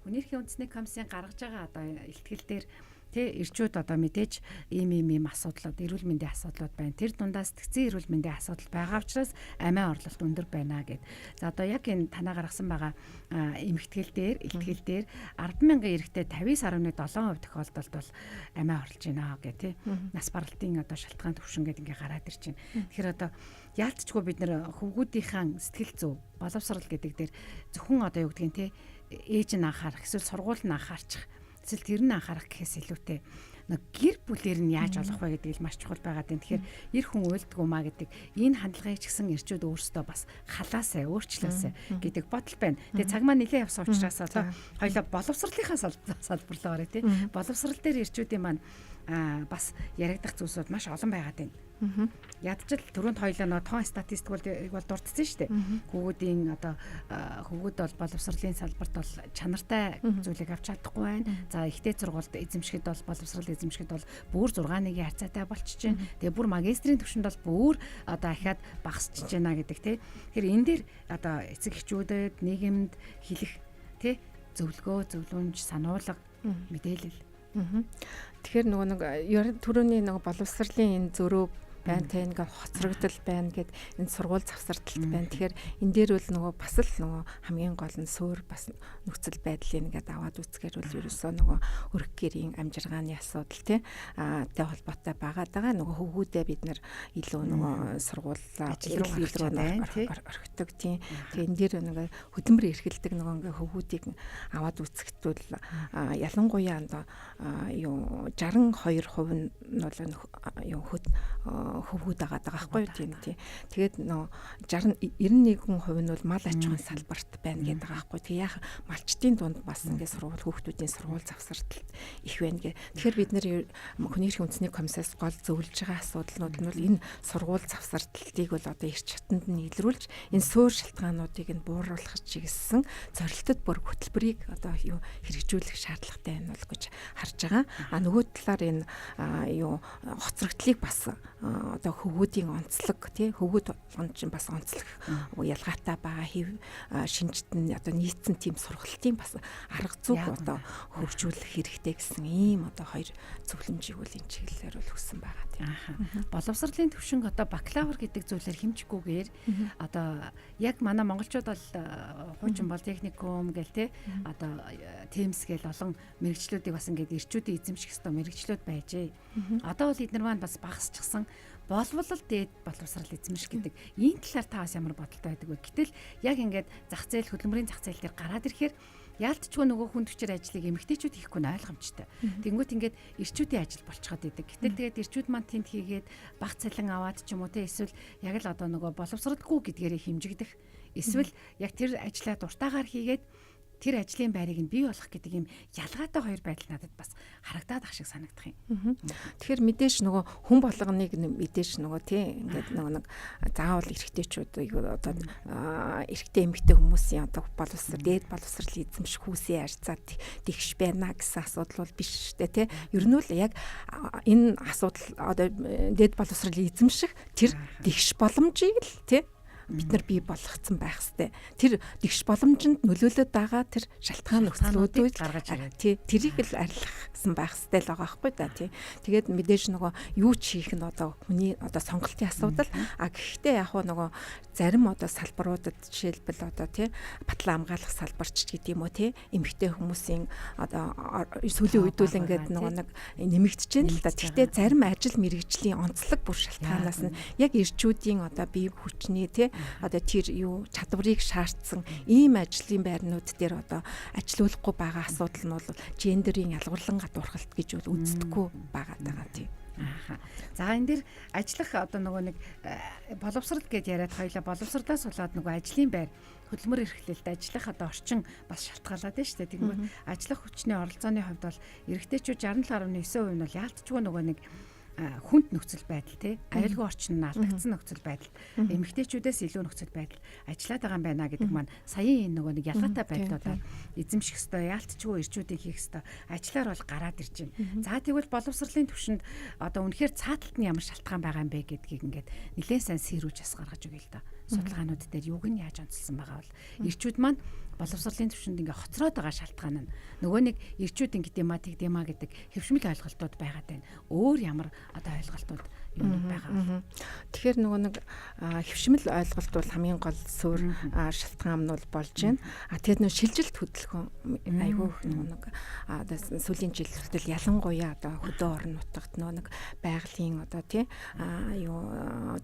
Хүний эрхийн үндэсний комиссийн гаргаж байгаа одоо илтгэл дээр тэ эрчүүд одоо мэдээж ийм ийм ийм асуудлууд, эрүүл мэндийн асуудлууд байна. Тэр дундаа сэтгцэн эрүүл мэндийн асуудал байгаа учраас амиа орлолт өндөр байна гэд. За одоо яг энэ танаа гаргасан байгаа эмхтгэл дээр, илтгэл дээр 10,000 эрэгтэй 59.7% тохиолдолд бол амиа орлож байна гэх тэ. Нас баралтын одоо шалтгаан төвшин гэдэг ингээ гараад ирж байна. Тэгэхээр одоо яалтчгүй бид нэр хөвгүүдийнхаа сэтгэл зүй, боловсрал гэдэг дээр зөвхөн одоо юу гэдгийг тэ ээж нь анхаарах, эсвэл сургууль нь анхаарчих, эсвэл тэр нь анхаарах гэхээс илүүтэй нэг гэр бүлээр нь яаж олох вэ гэдэг л маш чухал байгаад байна. Тэгэхээр эр хүн уйлдгүй маа гэдэг энэ хандлагыг ч гэсэн эрчүүд өөрсдөө бас халаасай, өөрчлөөсэй гэдэг бодол байна. Тэгээ цаг маань нэлээд явсан учраас одоо хоёлаа боловсролынхаа салбарлаа гараа тий. Боловсрол дээр эрчүүдийн маань бас яригдах зүйлсүүд маш олон байгаад байна. Ядчил түрүүнд хоёлаа нөө тоон статистик бол дурдсан шүү дээ. Хөвгүүдийн одоо хөвгүүд бол боловсролын салбарт бол чанартай зүйлийг авч чадахгүй байна. За ихтэй сургуульд эзэмшихэд бол боловсрол эзэмшихэд бол бүр 6-1-ийн харьцаатай болчихж байна. Тэгээ бүр магистрийн түвшинд бол бүр одоо ахиад багасчж байна гэдэг тий. Тэгэхээр энэ дээр одоо эцэг эхчүүдэд нийгэмд хэлэх тий зөвлөгөө, зөвлөмж, сануулга, мэдээлэл. Тэгэхээр нөгөө нэг түрүүний нөгөө боловсролын энэ зөрүү байна те, ингээ хоцрогдол байна гэд энэ сургууль завсардалт байна. Тэгэхээр энэ дээр бол нөгөө бас л нөгөө хамгийн гол нь суур бас нөхцөл байдлыг ингээд аваад үзэхээр бол ерөөсөө нөгөө өрх гэрийн амжиргааны асуудал те тэй холбоотой байгаад байгаа. Нөгөө хөвгүүдээ бид нар илүү нөгөө сургууль ажил рүү орхидог тийм. Тэгээ энэ дээр нөгөө хөдөлмөр эрхэлдэг нөгөө ингээ хөвгүүдийг аваад үзэхэд бол ялангуяа одоо юу 62% нь бол юу хөвгүүд байгаа даа байхгүй юу тийм тий. Тэгээд нөө 60 91% нь бол мал аж ахуйн салбарт байна гэдэг байгаа байхгүй. Тэгээ яах малчдын дунд бас ингээд сургууль хүүхдүүдийн сургууль завсардалт их байна гэ. Тэгэхээр бид нэр хүний эрхийн үндэсний комиссаас гол зөвлөж байгаа асуудлууд нь бол энэ сургууль завсардалтыг бол одоо эрч чатанд нь илрүүлж энэ суур шалтгаануудыг нь бууруулах чиглэсэн зорилтод бүр хөтөлбөрийг одоо юу хэрэгжүүлэх шаардлагатай байна бол гэж харж байгаа. А нөгөө талаар энэ юу хоцрогдлыг бас одоо хөвгүүдийн онцлог тий хөвгүүд болгон чинь бас онцлог ялгаатай байгаа хэв шинжит нь одоо нийцсэн тийм сургалтын бас арга зүйг одоо хөгжүүлэх хэрэгтэй гэсэн ийм одоо хоёр зөвлөмжийг үл энэ чиглэлээр бол өгсөн байгаа тийм. Боловсролын түвшинг одоо бакалавр гэдэг зүйлээр хэмжихгүйгээр одоо яг манай монголчууд бол хуучин бол техникум гэл тий одоо темс гэл олон мэрэгчлүүдийг бас ингээд эрчүүдийн эзэмших ёстой мэрэгчлүүд байжээ. Одоо бол эднэр маань бас багасчихсан болвол дээд боловсрал эзэмших гэдэг энэ талаар та бас ямар бодолтой байдаг вэ? Гэтэл яг ингээд зах зээл хөдөлмөрийн зах зээл дээр гараад ирэхээр яалтчгүй нөгөө хүн төчөр ажлыг эмэгтэйчүүд хийхгүй нь ойлгомжтой. Тэнгүүт ингээд эрчүүдийн ажил болцоход идэг. Гэтэл тэгээд эрчүүд маань тэнд хийгээд баг цалин аваад ч юм уу те эсвэл яг л одоо нөгөө боловсралгүй гэдгээрээ хэмжигдэх. Эсвэл яг тэр ажлаа дуртайгаар хийгээд тэр ажлын байрыг нь бий болох гэдэг юм ялгаатай хоёр байдал надад бас харагдаад ах шиг санагдах юм. Тэгэхээр мэдээж нөгөө хүн болгоныг мэдээж нөгөө тий ингээд нөгөө нэг заавал эрэгтэйчүүдийг одоо эрэгтэй эмэгтэй хүмүүсийн одоо боловсрал дээд боловсрал эзэмших хүмүүсийн харьцаа тэгш байна гэсэн асуудал бол биш шүү дээ тий. Ер нь бол яг энэ асуудал одоо дээд боловсрал эзэмших тэр тэгш боломжийг л тий бид нар бий болгоцсон байх хэвээр. Тэр тэгш боломжинд нөлөөлөд байгаа тэр шалтгаан нөхцлүүдийг гаргаж ирээд тий тэрийг л арилгасан байх хэвээр л байгаа байхгүй да тий. Тэгээд мэдээж нөгөө юу ч хийх нь одоо хүний одоо сонголтын асуудал. А гэхдээ яг хуу нөгөө зарим одоо салбаруудад жишээлбэл одоо тий батлан хамгаалах салбарч гэдэг юм уу тий эмэгтэй хүмүүсийн одоо сүүлийн үед үл ингээд нөгөө нэг нэмэгдэж байна л да. Гэхдээ зарим ажил мэргэжлийн онцлог бүр шалтгаанаас нь яг эрчүүдийн одоо бие хүчний тий одоо тэр юу чадварыг шаардсан ийм ажлын байрнууд дээр одоо ажилуулахгүй байгаа асуудал нь бол гендерийн ялгуурлан гадуурхалт гэж бол үздэггүй байгаа даа тий. За энэ дэр ажиллах одоо нөгөө нэг боловсрал гэж яриад хоёлаа боловсрлаас болоод нөгөө ажлын байр хөдөлмөр эрхлэлд ажиллах одоо орчин бас шалтгаалаад байна шүү дээ. Тэгмээд ажиллах хүчний оролцооны хувьд бол эрэгтэйчүүд 67.9% нь бол яалтчгүй нөгөө нэг хүнд нөхцөл байдал тий аюулгүй орчин нь алдагдсан нөхцөл байдал эмэгтэйчүүдээс илүү нөхцөл байдал ажиллаад байгаа юм байна гэдэг маань саяын энэ нөгөө нэг ялгаатай байдлуудаар эзэмших ёстой яалтчгүй эрчүүдийг хийх ёстой ажиллаар бол гараад ирж байна. За тэгвэл боловсролын түвшинд одоо үнэхээр цааталт нь ямар шалтгаан байгаа юм бэ гэдгийг ингээд нэлээд сайн сэрүүж бас гаргаж өгье л да. Судалгаанууд дээр юуг нь яаж онцлсан байгаа бол эрчүүд маань боловсролын түвшинд ингээ хоцроод байгаа шалтгаан нь нөгөө нэг эрчүүд ингэдэм ма тэгдэм ма гэдэг хэвшмэл ойлголтууд байгаад байна. Өөр ямар одоо ойлголтууд юунууд байгаа вэ? Тэгэхээр нөгөө нэг хэвшмэл ойлголт бол хамгийн гол суурь шалтгаан нь бол болж байна. А тэгээд нөгөө шилжилт хөдөлгөөн айгүй их нөгөө нэг одоо сүүлийн жил хүртэл ялангуяа одоо хөдөө орон нутагт нөгөө нэг байгалийн одоо тий юу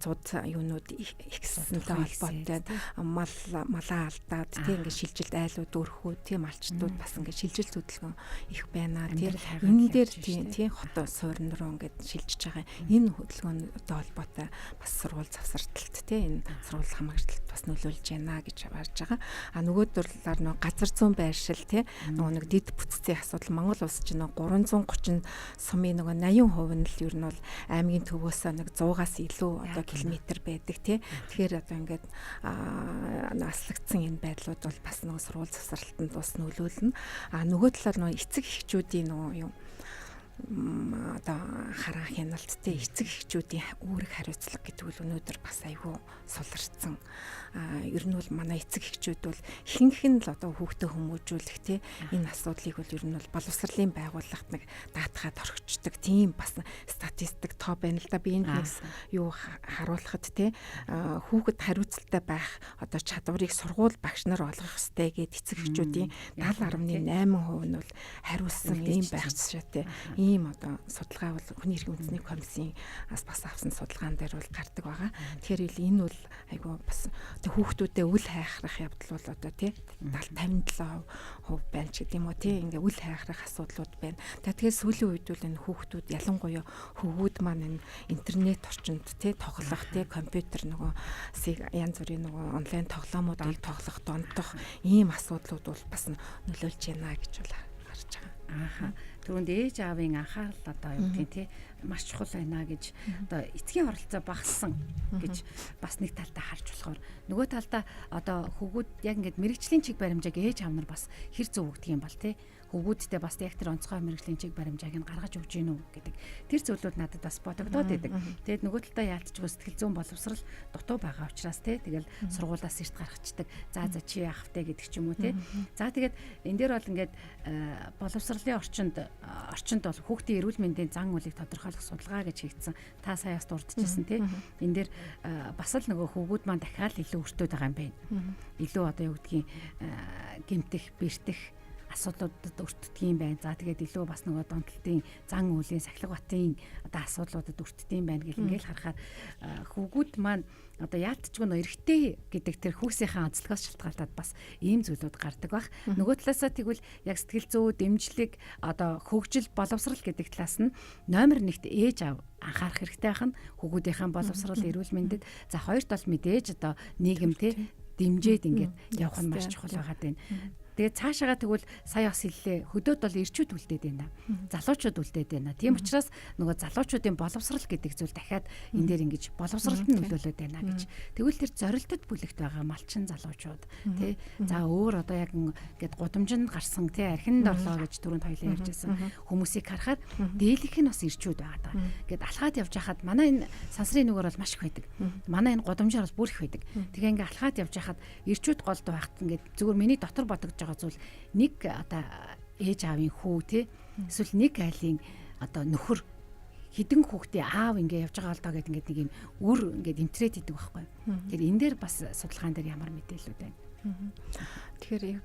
зуд юунууд ихсэнтэй холбоотой мал малаа алдаад тий ингээ шилжилт айлууд өрхөө тий малчдууд бас ингээ шилжилт хөдөлгөөн их байна. Тэр энэ дээр тий тий хот суурин руу ингээд шилжиж байгаа. Энэ хөдөлгөөнтэй холбоотой бас сургууль завсардалт те энэ сургууль хамгаалалт бас нөлөөлж байна гэж харж байгаа. А нөгөө талаар нөгөө газар зүүн байршил те нөгөө нэг дэд бүтцийн асуудал Монгол улс чинь 330 сумын нөгөө 80% нь л ер нь бол аймгийн төвөөсөө нэг 100-аас илүү одоо километр байдаг те. Тэгэхээр одоо ингээд аслагдсан энэ байдлууд бол бас нөгөө сургууль завсралтанд бас нөлөөлнө. А нөгөө талаар нөгөө эцэг эхчүүдийн нөгөө юм одоо хараа хяналт те эцэг эхчүүдийн үүрэг хариуцлага гэдэг бол өнөөдөр бас айгүй суларцсан. Ер нь бол манай эцэг эхчүүд бол ихэнх нь л одоо хүүхдээ хүмүүжүүлэх те энэ асуудлыг бол ер нь бол боловсролын байгууллагт нэг даатгаад орхичдаг тийм бас статистик тоо байна л да. Би энд нэг юу харуулхад те хүүхэд хариуцлагатай байх одоо чадварыг сургууль багш нар олгох ёстой гэд эцэг эхчүүдийн 70.8% нь бол хариулсан ийм байх жишээтэй. Ийм одоо судалгаа бол хүний эрхийн үндэсний комиссийн бас авсан судалгаан дээр бол гардаг байгаа. Тэгэхээр энэ бол айгүй бас хүүхдүүдэд үл хайхрах явдал бол одоо тий 70 57% байна ч гэдэм үү тий ингээ үл хайхрах асуудлууд байна. Тэгэхээр сүүлийн үед бол энэ хүүхдүүд ялангуяа хөвгүүд маань энэ интернет орчинд тий тоглох тий компьютер нөгөө янз бүрийн нөгөө онлайн тоглоомуудыг тоглох, донтох ийм асуудлууд бол бас нөлөөлж байна гэж бол харж байгаа. Ааха. Түрүүнд ээж аавын анхаарал одоо юу гэдгийг тий маш чухал байна гэж одоо эцгийн оролцоо багассан гэж бас нэг талдаа харж болохоор нөгөө талдаа одоо хөвгүүд яг ингээд мэрэгжлийн чиг баримжааг ээж аав нар бас хэр зөв өгдөг юм бол тий хөвгүүдтэй бас яг тэр онцгой мэрэгжлийн чиг баримжааг нь гаргаж өгч гин үү гэдэг тэр зүйлүүд надад бас бодогдоод идэг. Тэгээд нөгөө талдаа яалтчгүй сэтгэл зүйн боловсрал дутуу байгаа учраас тий тэгэл сургуулаас эрт гаргацдаг. За за чи яах вэ гэдэг ч юм уу тий. За тэгээд энэ дээр бол ингээд боловсролын орчинд бол хүүхдийн эрүүл мэндийн зан үйлийг тодорхойлох судалгаа гэж хийгдсэн. Та саяас дурдчихсан тий. Энэ дээр бас л нөгөө хүүгүүд маань дахиад илүү өртөөд байгаа юм байна. Илүү одоо юу гэдгийг гэмтэх, бэртэх асуудлуудад өртдөг юм байна. За тэгээд илүү бас нөгөө донтолтын зан үйлийн сахилга батын одоо асуудлуудад өртдөг юм байна гэл ингээл харахаар хүүгүүд маань одоо яалтчгүй нөө эрэгтэй гэдэг тэр хүүсийнхээ онцлогоос шалтгаалаад бас ийм зүйлүүд гардаг бах. Нөгөө талаасаа тэгвэл яг сэтгэл зүй, дэмжлэг, одоо хөгжил, боловсрал гэдэг талаас нь номер 1-т ээж аав анхаарах хэрэгтэй байх нь хүүгүүдийнхээ боловсрал, эрүүл мэндэд. За хоёрт бол мэдээж одоо нийгэм те дэмжиж ингээд явах нь маш чухал байгаад байна. Тэгээд цаашаага тэгвэл сая бас хэллээ. Хөдөөд бол ирчүүд үлдээд байна. Залуучууд үлдээд байна. Тийм учраас нөгөө залуучуудын боловсрал гэдэг зүйл дахиад энэ дээр ингэж боловсралд нь нөлөөлөд байна гэж. Тэгвэл тэр зорилтод бүлэгт байгаа малчин залуучууд тий. За өөр одоо яг ингээд гудамжинд гарсан тий архинд орлоо гэж түрүүнд хоёлаа ярьж байсан хүмүүсийг харахаар дээлэх нь бас ирчүүд байгаа даа. Ингээд алхаад явж хахад манай энэ сансрын нүгэр бол маш их байдаг. Манай энэ гудамжаар бол бүр их байдаг. Тэгээ ингээд алхаад явж хахад ирчүүд голд байхад ингээд зүгээр миний дотор бодогдож байгаа зүйл нэг одоо ээж аавын хүү те эсвэл нэг айлын одоо нөхөр хідэн хүүхдээ аав ингээ явж байгаа л доо гэдэг ингээд нэг юм үр ингээд эмтрээд идэг байхгүй. Тэгэхээр энэ дээр бас судалгаан дээр ямар мэдээлэлүүд байна? Тэгэхээр яг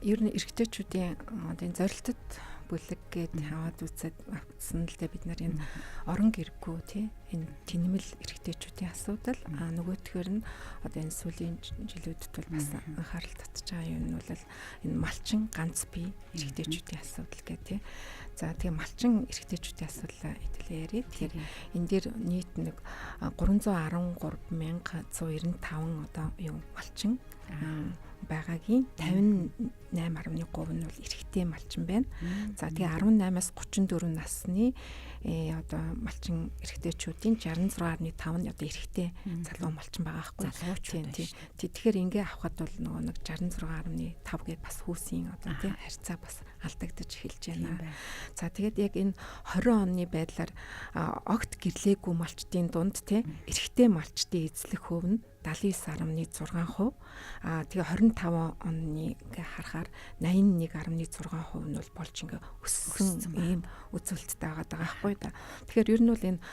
ер нь эрэгтэйчүүдийн одоо энэ зорилтод бүлэг гээд аваад үзээд авсан л дээ бид нар энэ орон гэргүй тий энэ тэнмэл эрэгтэйчүүдийн асуудал а нөгөөтгөр нь одоо энэ сүүлийн жилүүдэд бол бас анхаарал татж байгаа юм нь бол энэ малчин ганц бие эрэгтэйчүүдийн асуудал гэх тий. За тэгээ малчин эрэгтэйчүүдийн асуудлаа хэдүүлээ яриа. Тэгэхээр энэ дээр нийт нэг 313,195 одоо юу малчин байгаагийн 58.3 нь бол эрэгтэй малчин байна. За тэгээ 18-аас 34 насны одоо малчин эрэгтэйчүүдийн 66.5 нь одоо эрэгтэй залуу малчин байгаа байхгүй. Залуучууд. Тийм. Тэгэхээр ингээ авахад бол нөгөө нэг 66.5 гээд бас хүүсийн одоо тийм харьцаа бас алдагдаж эхэлж байна. За тэгээд яг энэ 20 оны байдлаар огт гэрлээгүй малчдын дунд тийм эрэгтэй малчдын эзлэх хөв нь 79.6%. Аа тэгээ 25 оны ингээ харахаар 81.6% нь бол болж ингээ өссөн ийм үзүүлэлттэй байгаа даа байхгүй да. Тэгэхээр ер нь бол энэ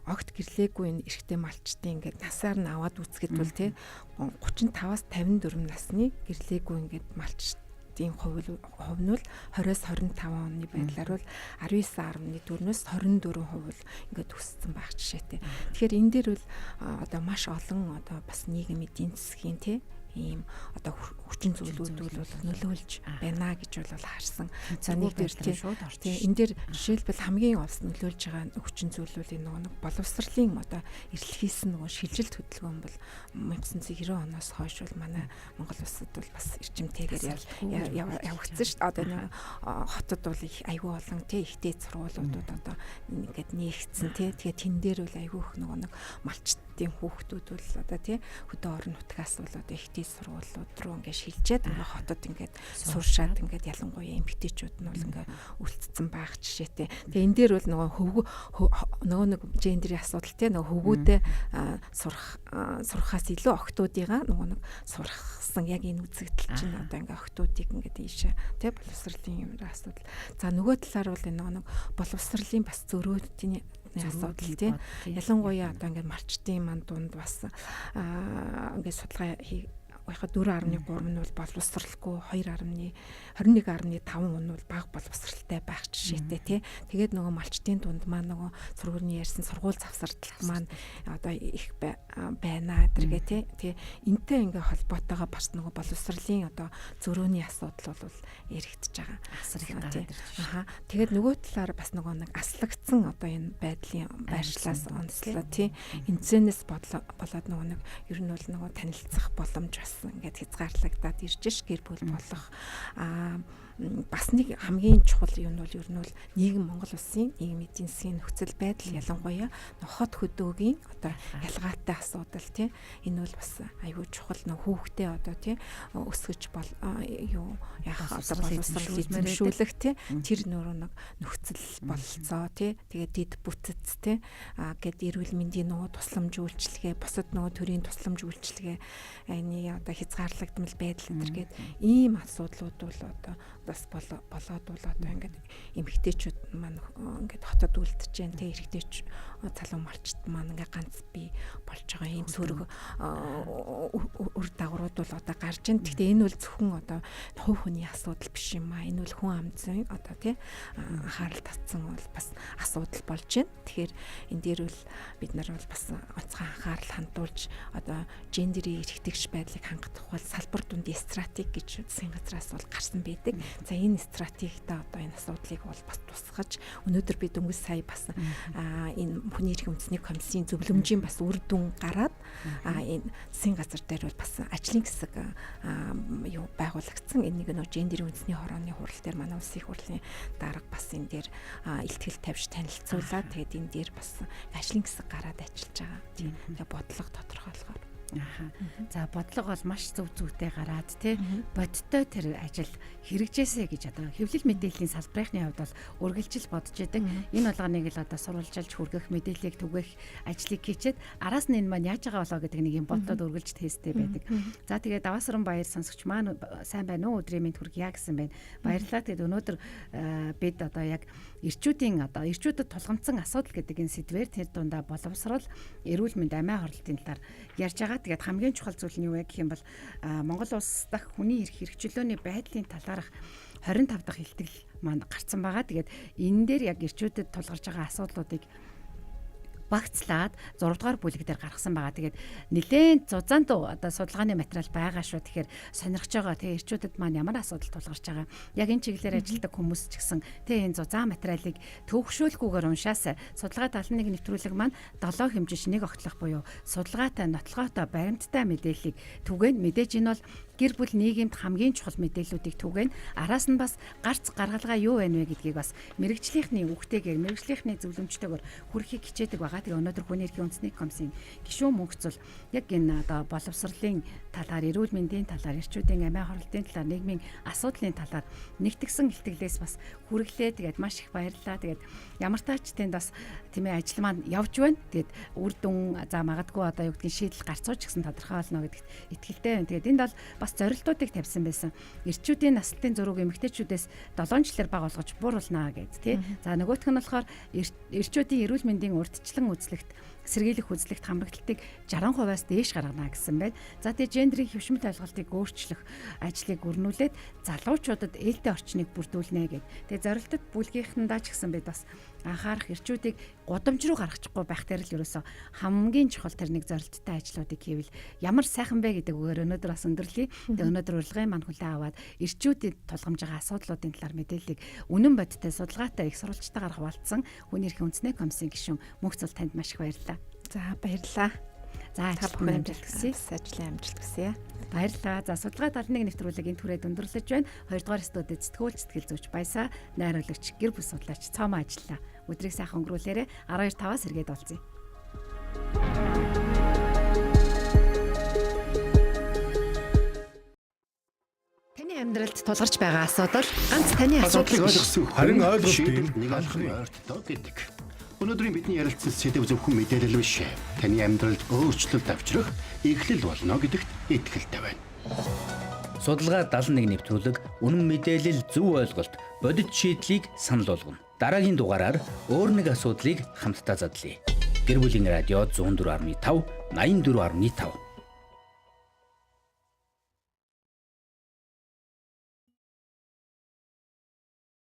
огт гэрлээгүй энэ эрэгтэй малчдын ингээ насаар нь аваад үзэхэд бол тий 35-аас 54 насны гэрлээгүй ингээд малч тийм хувь нь бол 20-оос 25 оны байдлаар бол 19.4-өөс 24% бол ингээд өссөн байх жишээтэй. Тэгэхээр энэ дээр бол одоо маш олон одоо бас нийгэм эдийн засгийн тий ийм одоо хүчин зүйлүүд бол нөлөөлж байна гэж бол харсан. За нэгдүгээр тийм энэ дээр жишээлбэл хамгийн олс нөлөөлж байгаа хүчин зүйлүүдийн нөгөө нэг боловсролын одоо эрэлхийлсэн нөгөө шилжилт хөдөлгөөн бол 1990 оноос хойш бол манай Монгол улсад бол бас эрчимтэйгээр явагдсан шүү дээ. Одоо нэг хотод бол их айгүй олон тий ихтэй сургуулиудад одоо ингээд нээгдсэн тий. Тэгээ тэн дээр бол айгүй их нөгөө нэг малчдын хүүхдүүд бол одоо тий хөдөө орон нутгаас бол одоо ихтэй сургуулиуд руу ингээд шилжээд ингээд хотод ингээд сууршаад ингээд ялангуяа эмэгтэйчүүд нь бол ингээд үлдсэн байх жишээтэй. Тэгээ энэ дээр бол нөгөө хөвгөө нөгөө нэг гендерийн асуудал тий нөгөө хөвгүүдээ сурах сурахаас илүү охтуудыгаа нөгөө нэг сурахсан яг энэ үзэгдэл чинь одоо ингээ охтуудыг ингээд ийшээ тий боловсролын юм асуудал. За нөгөө талаар бол энэ нөгөө нэг боловсролын бас зөрөөдийн асуудал тий. Ялангуяа одоо ингээд малчдын манд дунд бас ингээд судалгаа яг 4.3 нь бол боловсралгүй, 21.5 нь бол бага боловсралтай байх жишээтэй тий. Тэгээд нөгөө малчдын дунд маань нөгөө сургуулийн ярьсан сургууль завсардалт маань одоо их байна зэрэгэ тий. Тэгээ энтэй ингээ холбоотойгоо бас нөгөө боловсролын одоо зөрөөний асуудал бол яригдж байгаа. Асар их гараад ирж байна. Аха. Тэгээд нөгөө талаар бас нөгөө нэг аслагдсан одоо энэ байдлын байршлаас онцлоо тий. Энцэнэс болоод нөгөө нэг ер нь бол нөгөө танилцах боломж бас ингээд хязгаарлагдаад ирж ш гэр бүл болох бас нэг хамгийн чухал юм нь бол ер нь бол нийгэм Монгол улсын нийгэм эдийн засгийн нөхцөл байдал, ялангуяа хот хөдөөгийн одоо ялгаатай асуудал тий. Энэ бол бас аюул чухал нөх хүүхдээ одоо тий өсгөж бол юу яах одоо боловсрол эзэмшүүлэх тий тэр нөрөө нэг нөхцөл бололцоо тий. Тэгээд дид бүтэц тий гэд эрүүл мэндийн нөгөө тусламж үйлчилгээ, бусад нөгөө төрийн тусламж үйлчилгээ энэ одоо хязгаарлагдмал байдал энэ гээд ийм асуудлууд бол одоо бас болоод бол одоо ингээд эмэгтэйчүүд маань ингээд хотод үлдэж जैन тэ эрэгтэйч залуу малчд маань ингээд ганц бий болж байгаа ийм сөрөг үр дагаврууд бол одоо гарч байна. Гэхдээ энэ бол зөвхөн одоо хувь хүний асуудал биш юм аа. Энэ бол хүн ам зүйн одоо тий анхаарал татсан бол бас асуудал болж байна. Тэгэхээр энэ дээр бол бид нар бол бас онцгой анхаарал хандуулж одоо гендерийн эрхтгч байдлыг хангах тухай салбар дунд стратеги гэж засгийн газраас бол гарсан байдаг. За энэ стратегидээ одоо энэ асуудлыг бол бас тусгаж өнөөдөр би дөнгөж сая бас энэ хүний эрхийн үндэсний комиссийн зөвлөмжийн бас үр дүн гараад энэ засгийн газар дээр бол бас ажлын хэсэг юу байгуулагдсан. Энэ нэг нөө гендерийн үндэсний хорооны хурал дээр манай улсын их хурлын дарга бас энэ дээр илтгэл тавьж танилцуулаад тэгээд энэ дээр бас ажлын хэсэг гараад ажиллаж байгаа. Тийм. Тэгээ бодлого тодорхойлохоор. Аха. За бодлого бол маш зөв зүйтэй гараад тий бодиттой тэр ажил хэрэгжээсэ гэж одоо хэвлэл мэдээллийн салбарын хувьд бол үргэлжил бодож идэг. Энэ болгоныг л одоо сурвалжилж хүргэх мэдээллийг түгээх ажлыг хийчихэд араас нь энэ маань яаж байгаа болоо гэдэг нэг юм бодлоод үргэлж тесттэй байдаг. За тэгээд Даваасран баяр сонсогч маань сайн байна уу, өдрийн мэнд хүргье гэсэн байна. Баярлалаа. Тэгээд өнөөдөр бид одоо яг эрчүүдийн одоо эрчүүдэд тулгамдсан асуудал гэдэг энэ сэдвээр тэр дундаа боловсрол, эрүүл мэнд, амиа хорлолтын талаар ярьж байгаа. Тэгээд хамгийн чухал зүйл нь юу вэ гэх юм бол Монгол улс дахь хүний эрх хэрэгчлөөний байдлын талаарх 25 дахь илтгэл маань гарцсан байгаа. Тэгээд энэ дээр яг эрчүүдэд тулгарч байгаа асуудлуудыг багцлаад 6 дугаар бүлэг дээр гаргасан байгаа. Тэгээд нэлээд зузаан одоо судалгааны материал байгаа шүү. Тэгэхээр сонирхож байгаа тэгээ эрчүүдэд маань ямар асуудал тулгарч байгаа. Яг энэ чиглэлээр ажилладаг хүмүүс ч гэсэн тэгээ энэ зузаан материалыг төвхшөөлгүйгээр уншаасай. Судалгаа 71 нэвтрүүлэг маань 7 хэмжиж нэг огтлох буюу судалгаатай, нотлогоотой, баримттай мэдээллийг түгээн. Мэдээж энэ бол гэр бүл нийгэмд хамгийн чухал мэдээллүүдийг түгээн. Араас нь бас гарц гаргалгаа юу байна вэ гэдгийг бас мэрэгжлийнхний үгтэйгээр, мэрэгжлийнхний зөвлөмжтэйгээр хүргэхийг хичээдэг байгаа. Тэгээ өнөөдөр хүний эрхийн үндэсний комиссийн гишүүн мөнхцөл яг энэ одоо боловсролын талаар, эрүүл мэндийн талаар, эрчүүдийн амиа хорлолтын талаар, нийгмийн асуудлын талаар нэгтгсэн илтгэлээс бас хүргэлээ. Тэгээд маш их баярлалаа. Тэгээд ямар тач тэнд бас тийм ээ ажил маань явж байна. Тэгээд үр дүн за магадгүй одоо юу гэдгийг шийдэл гарцууч гэсэн тодорхой болно гэдэгт итгэлтэй байна. Тэгээд энд бол бас зорилтуудыг тавьсан байсан. Эрчүүдийн наслтын зөрүүг эмэгтэйчүүдээс 7 жилээр бага болгож бууруулнаа гэд тий. За нөгөөх нь болохоор эрчүүдийн эрүүл мэндийн урьдчилан үзлэгт Сэргийлэх үзлэгт хамрагдлтыг 60%-аас дээш гаргана гэсэн байна. За тэгээ гендрийн хэвшмэл ойлголтыг өөрчлөх ажлыг өрнүүлээд залуучуудад ээлтэй орчныг бүрдүүлнэ гэд. Тэгээ зорилтод бүлгийнхэндээ ч гэсэн бид бас анхаарах, эрчүүдийг гудамж руу гаргачихгүй байх дээр л ерөөсө хамгийн чухал тэр нэг зорилттой ажлуудыг хийвэл ямар сайхан бэ гэдэг үгээр өнөөдөр бас өндөрлөе. Тэгээ өнөөдөр урилгын маань хүлээн аваад эрчүүдийн тулгамж байгаа асуудлуудын талаар мэдээллийг үнэн бодиттой, судалгаатай, их сурвалжтайгаар хуваалцсан Хүний эрхийн үндэсний комиссийн гишүүн Мөнхцул танд маш их баярлалаа. За, баярлалаа. За, та ажилд бүхэн амжилт хүсье. Ажлын амжилт хүсье. Баярлалаа. За, судалгаа 71 нэвтрүүлэг энэ түрээд өндөрлөж байна. 2 дугаар студид сэтгүүлч, сэтгэл зүйч Баясаа, найруулагч, гэр бүл судлаач Цоомоо ажиллаа. Өдрийг сайхан өнгөрүүлээрэй. 12:05-аас эргээд уулзъя. Таны амьдралд тулгарч байгаа асуудал ганц таны асуудал Асуудлыг биш. ойлгосон Харин ойлголтын шийдэл нэг алхам ойртдоо гэдэг. Өнөөдрийн бидний ярилцсан сэдэв зөвхөн мэдээлэл биш. Таны амьдралд өөрчлөлт авчрах эхлэл болно гэдэгт итгэлтэй байна. Судалгаа 71 нэвтрүүлэг үнэн мэдээлэл, зөв ойлголт, бодит шийдлийг санал болгоно. Дараагийн дугаараар өөр нэг асуудлыг хамтдаа задлая. Гэр бүлийн радио 104.5, 84.5.